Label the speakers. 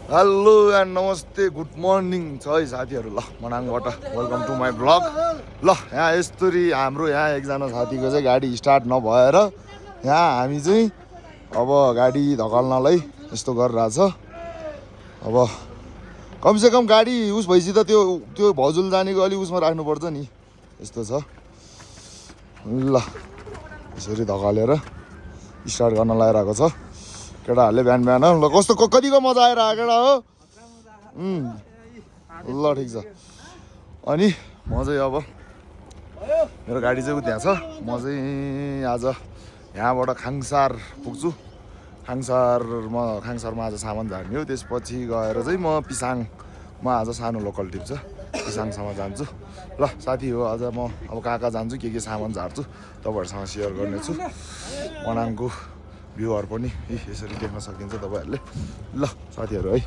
Speaker 1: Hello and नमस्ते good morning छ है साथीहरू। ल मनाङबाट वेलकम टु माई ब्लग। ल यहाँ यस्तरी हाम्रो यहाँ एकजना साथीको चाहिँ गाडी स्टार्ट नभएर यहाँ हामी चाहिँ अब गाडी धकाल्नलाई यस्तो गरिरहेछ। अब कमसेकम गाडी उस भएपछि त त्यो त्यो भजुल जानेको अलिक उसमा राख्नुपर्छ नि। यस्तो छ। ल यसरी धकालेर स्टार्ट गर्न लगाइरहेको छ केटाहरूले बिहान बिहान। ल कस्तो कतिको मजा आइरहेको केटा हो। ल ठिक छ। अनि म चाहिँ अब मेरो गाडी चाहिँ त्यहाँ छ। म चाहिँ आज यहाँबाट खाङसार पुग्छु। खाङसारमा आज सामान झार्ने हो। त्यसपछि गएर चाहिँ म पिसाङमा आज सानो लोकल ट्रिप छ, पिसाङसम्म जान्छु। ल साथी हो आज म अब कहाँ कहाँ जान्छु, के सामान झार्छु तपाईँहरूसँग सेयर गर्नेछु। मनाङको भ्यूहरू पनि यसरी देख्न सकिन्छ तपाईँहरूले। ल साथीहरू है